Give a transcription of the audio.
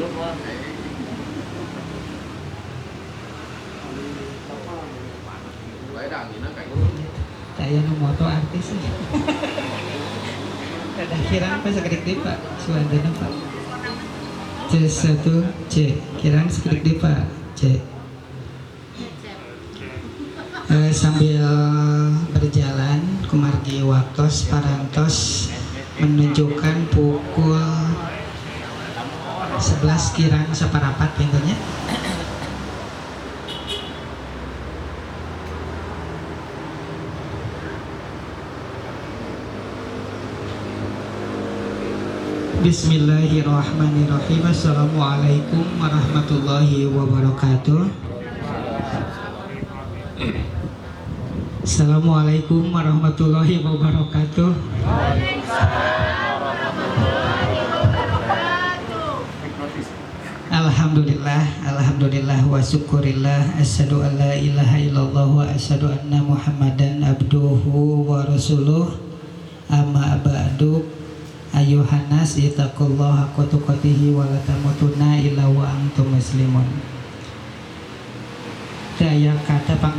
Belum, Pak. Saya nu moto artis. Ada kirang Pak, sakedik deui, Pak. Suandana, Pak. C1 C. Kirang sakedik deui, Pak. C. Sambil berjalan kumargi waktos parantos menunjukkan pukul 11 kirang saparapat panginten nya. Bismillahirrahmanirrahim. Assalamualaikum warahmatullahi wabarakatuh. Assalamualaikum warahmatullahi wabarakatuh. Alhamdulillah, alhamdulillah wa syukurillah. Asyhadu an la ilaha illallah wa asyhadu anna Muhammadan abduhu wa rasuluh. Amma ba'du. Ayuhan nas ittaqullaha haqqa tuqatih wa la tamutunna illa wa antum muslimun. Daya kata pang